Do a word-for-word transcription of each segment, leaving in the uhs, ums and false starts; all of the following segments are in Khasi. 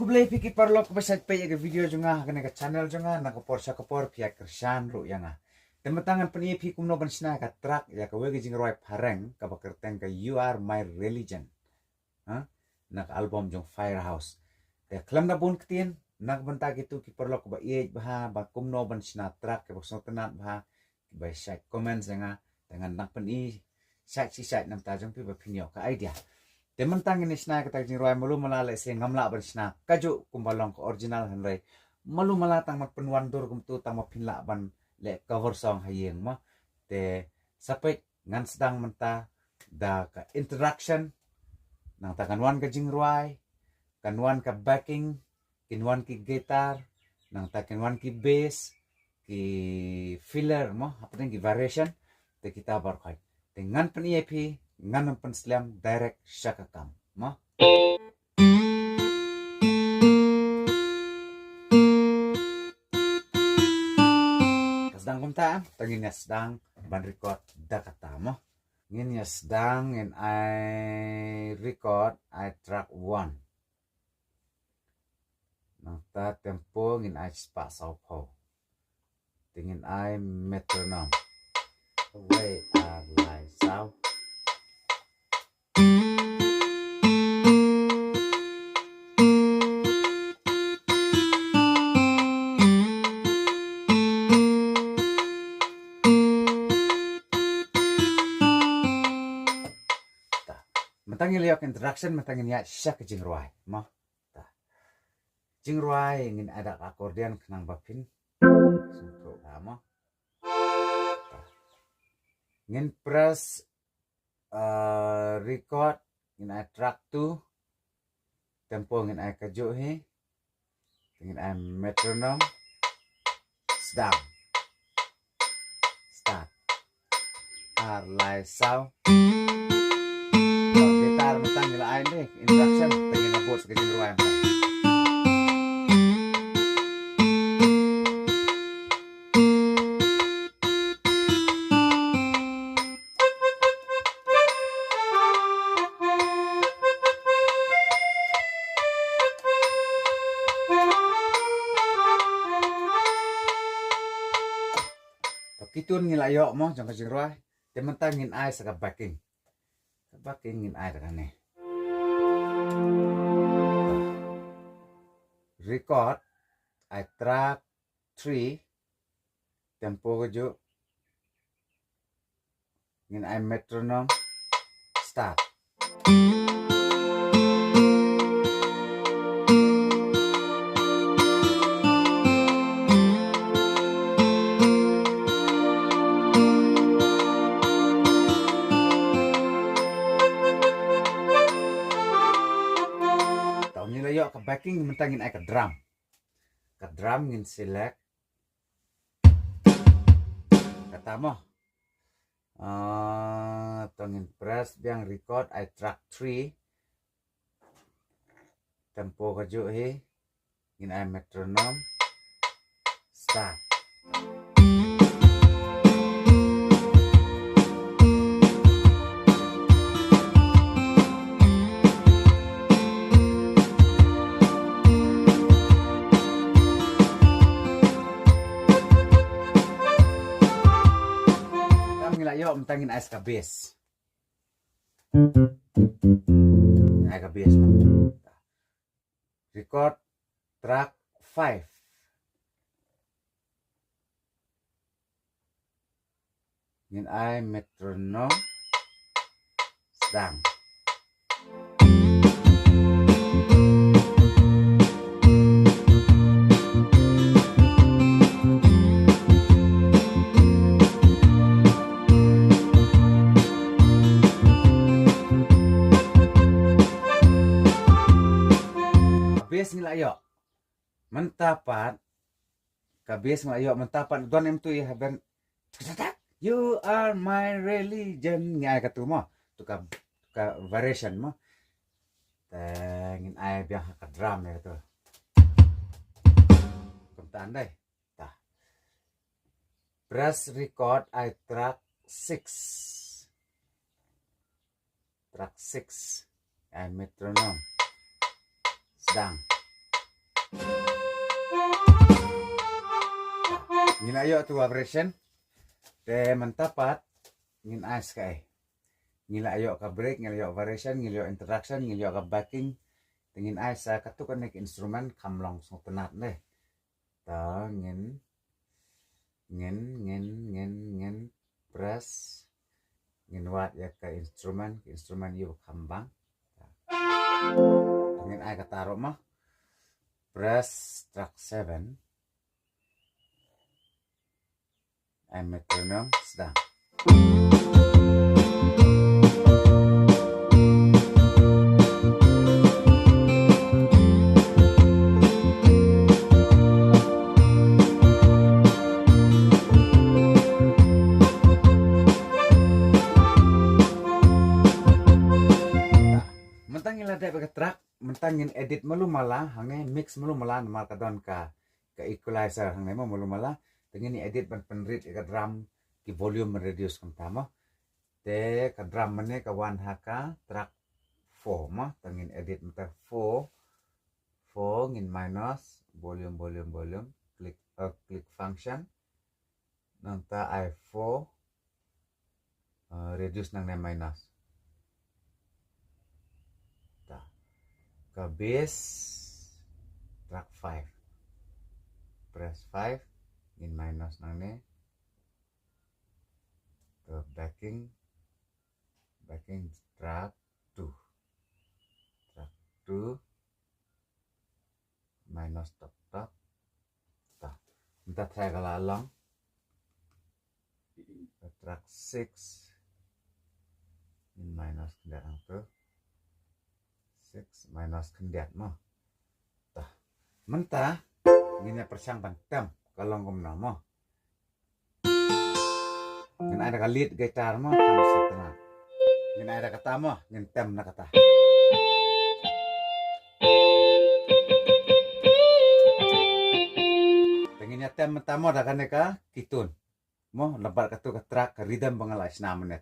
Khublei phi ki paralok ba shait peit ïa ka video jong nga ha kane ka channel jong nga, na ka por sha ka por phi ïa kyrshan ruh ïa nga. Te mynta ngan pyni ïa phi kumno ban shna ka track ïa kawei ka jingrwai phareng kaba kyrteng ka You Are My Religion. Ha? Na ka album jong Firehouse. Te khlem da bun ktien, na ka bynta kito ki paralok ba ïeit bha ba kumno ban shna track kaba sngewtynnat bha, ba shait comment ïa nga, te ngan dang pyni shait shi shait na ka bynta jong phi ba phin ïoh ka idea. Te mynta ngin ïa shna kata ka jingrwai, malu mala lehse ngam lah ban shna kajuh kumba long ka original, hynrei malu mala tang ban pynwandur kumtu tang ba phin lah ban leh cover song ha ïing mo. Te sa peit ngan sdang mynta da ka introduction, nangta kan wan ka jingrwai, kan wan ka backing, kin wan ki guitar, nangta kin wan ki bass, ki filler mo, hapdeng ki variation, te kita baroh khoit. Te ngan pyni ïa phi, ngan ym pynslem, direct sha ka kam mo. Ka sdang kumta, te ngin ïa sdang ban record da kata mo. Ngin ïa sdang, ngin ai record, ai track one. Nangta tempo ngin ai spah saw phew. Te ngin ai metronome. Wei ar lai saw. Ta. Mynta ngin leh ïa ka introduction, mynta ngin ïa sha ka jingrwai mo. Ta. Jingrwai ngin add accordion khnang ba phin sngewthuh ka mo. Ta. Ngin press, uh, record, ngin ai track two. Tempo ngin ai kajuh hi. Ngin ai metronome. Sdang. Start. Ar lai saw. Guitar mynta ngi la ai ne introduction, te ngin ïa bud sa ka jingrwai mynta. Ki tun ngi la ïoh mo jong ka jingrwai. Te mynta ngin ai sa ka backing. Ka backing ngin ai da kane. Record, ai track three, tempo kajuh. Ngin ai metronome. Start. Tau ngi la ïoh ka backing, mynta ngin ai ka drum. Ka drum ngin select. Kata mo. Ah, to ngin press biang record, ai track three. Tempo kajuh hi. Ngin ai metronome. Start. Tam ngi la ïoh, mynta ngin ai sa ka bass. Ai ka bass mo. Record track five. Ngin ai metronome. Sdang. Bass ngi la ïoh. Mynta pat ka bass ngi la ïoh, mynta pat don em tu ïa ha ban, tak, tak, tak, "You are my religion." Ngi ai katu mo. Tu ka, tu ka variation mo. Te ngin ai biang ha ka drum ïa katu. Kumta ndai. Ta. Press record, ai track six. Track six. Ai metronome. Sdang. Ngi la ïoh tu vibration. Te mynta pat ngin ai sa kaei. Ngi la ïoh ka break, ngi la ïoh variation, ngi la ïoh introduction, ngi la ïoh ka backing. Te ngin ai sa katto katne ka instrument kham long sngewtynnat ne. Ta ngin, ngin, ngin, ngin, ngin press. Ngin wad ïa ka instrument, ka instrument ïa u kham bang. Ta ngin ai kata ruh ma. Press track seven. Ai metronome, sdang. Mynta ngi la dep ïa ka track, mynta ngin edit malu mala, hangne mix malu mala, namar ka don ka, ka equalizer hangne mo malu mala. Te ngin edit ban pynrit ïa ka drum, ki volume ban reduce kumta mo. Te ka drum mynne ka wan ha ka track four mo. Te ngin edit mynta four, four ngin minus, volume, volume, volume, click, uh, click function. Nangta ai four, uh, reduce nangne minus. Ta. Ka bass track five. Press five, ngin minus nangne. Ka backing, backing track two. Track two. Minus tok tok. Ta. Mynta try ka la long. Track six. Ngin minus khyndiat hangto. Six minus khyndiat mo. Ta. Mynta ngin ïa pyrshang ban tem ka long kumno mo. Ngin ai da ka lead guitar mo, kham sngewtynnat. Ngin ai da kata mo, ngin tem na kata. Te ngin ïa tem mynta mo da kane ka key tone. Mo, lyngba katto ka track, ka rhythm ba nga la shna mynne.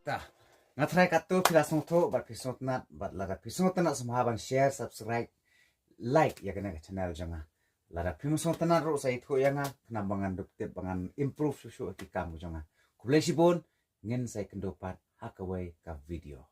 Ta, nga tharai katto phi la sngewthuh bad phi sngewtynnat, bad lada phi sngewtynnat sngewbha ban share, subscribe, like ïa kane ka channel jong nga. Lada phim sngewtynnat ruh sa ïathuh ïa nga, khnang ba ngan dup tip ba ngan improve shuh shuh ïa ki kam ka jong nga. Khublei shibun, ngin sa ïakynduh pat ha kawei ka video.